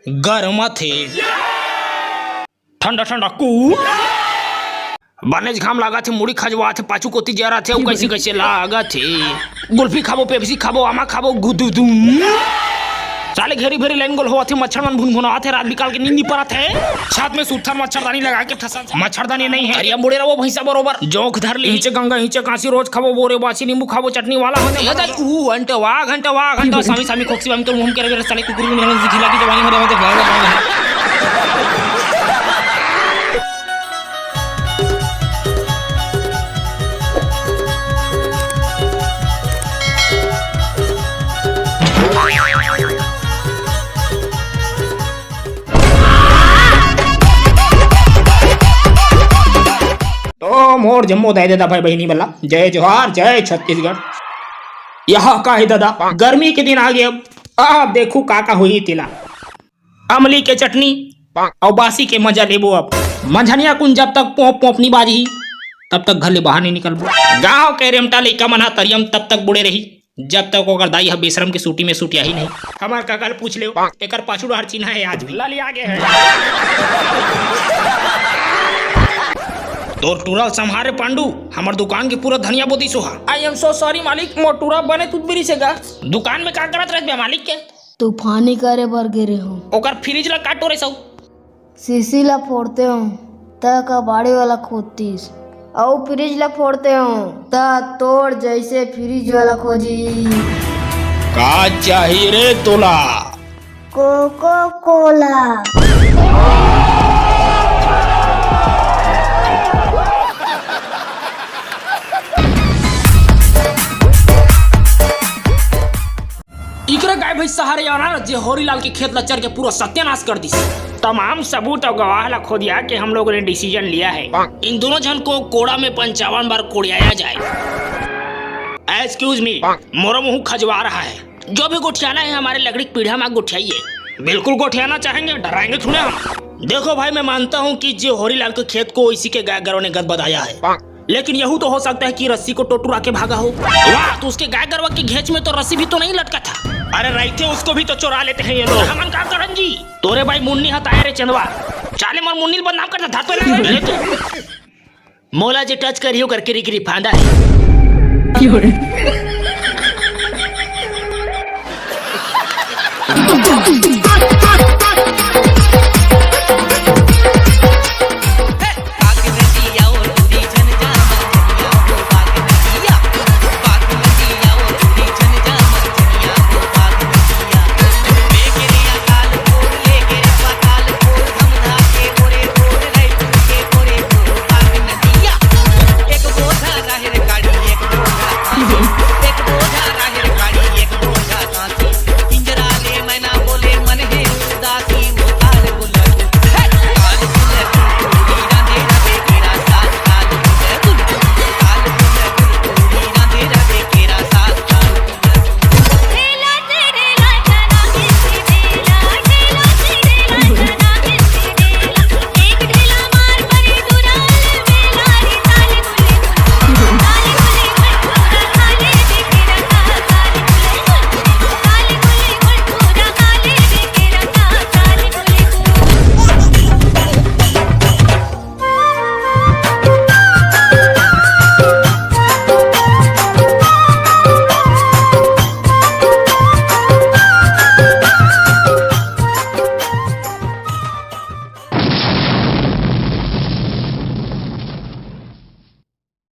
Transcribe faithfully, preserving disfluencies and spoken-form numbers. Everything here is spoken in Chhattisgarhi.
गरमाथे। ठंडा ठंडा कूल। बनेच घाम लागत हे, मुड़ी खजवात हे, पाछू कोती जरत हे, अउ कइसे कइसे लागत हे। गुल्फी खाबो, पेप्सी खाबो, आमा खाबो, गुदुदुम। साले घेरी भेरी लाइन गोल होवत हे, मच्छर मन भुनभुनावत हे, रात बिकाल के नींद नी परत हे। छत में सुत्थन मच्छरदानी लगा के ठसन, मच्छरदानी नहीं है। अरे मुड़े रहो भैंसा बरोबर, जोंक धर ली। हिचे गंगा, हिचे कांसी, रोज खाबो बोरे बासी, नींबू खाबो चटनी वाला। हो जा, ऊ घंटे वाह, घंटे वाह, घंटे स्वामी, स्वामी, खोक्सी, स्वामी, तो मुंह के रवे, साले कुकुर में दिखला की जवानी में। तो मोर जम्मो दाई ददा भाई बहिनी बला, जय जोहार, जय छत्तीसगढ़। यह का हे ददा, गर्मी के दिन आ गे अब। अब देखू का का होही तेला। अमली के चटनी अउ बासी के मजा लेबो अब। मंझनिया कुन जब तक पोंप पोंप नी बाजही, तब तक घर ले बाहर नी निकलबो। गांव के रेमटा लइका मन ह तरियम तब तक बुड़े रही, जब तक ओकर दाई ह बेशरम के सूटी में सूटियाही नहीं। हमर कका ल पूछ लेव, एकर पाछू डहर चिन्हा हे आज भी। ललिया गे हे। तोर टूरा ल संभारे पांडू, हमर दुकान के पूरा धनिया बोदी Soha. I am so sorry मालिक, मोर टूरा बने तुतबिरी से गा। दुकान में का करत रहत बे मालिक के? तूफानी करे बर गे रेहूं। ओकर फ्रिज ला का टोरे सौ? शीशी ला फोड़ते हूँ, त कबाड़ी वाला खोदतीस, अउ फ्रिज ला फोड़ते हूँ, त तोर जैसे फ्रिज वाला खोजी। का चाही रे तोला? कोको कोला। इकरे गाय भैंस सहारे यार, जे होरीलाल के खेत ला चर के पूरा सत्यानाश कर दिस। तमाम सबूत और गवाह ला खोदिया के हम लोगों ने डिसीजन लिया है, इन दोनों जन को कोड़ा में पंचावन बार कोड़ियाया जाए। एक्सक्यूज मी, मोरो मुंह खजवा रहा है। जो भी गोठियाना है हमारे लकड़ी की पीढ़ा में गोठियाइए। बिल्कुल गोठियाना चाहेंगे, डराएंगे थोड़े हम। देखो भाई, मैं मानता हूँ कि जे होरीलाल के खेत को इसी के गाय गरों ने गद बदाया है, लेकिन यहू तो हो सकता है कि रस्सी को टोटुरा के भागा हो। वाह, तो उसके गाय गरवा के घेंच में तो रस्सी भी तो नहीं लटका था। अरे रहते उसको भी तो चुरा लेते हैं ये लोग। हमन का करन जी? तोरे भाई मुन्नी हताए रे चंदवा। चाले मोर मुन्नी ल बदनाम करता, धर तो ले, ले तू। मोला जे टच करियो करके रिकरी फांदा है।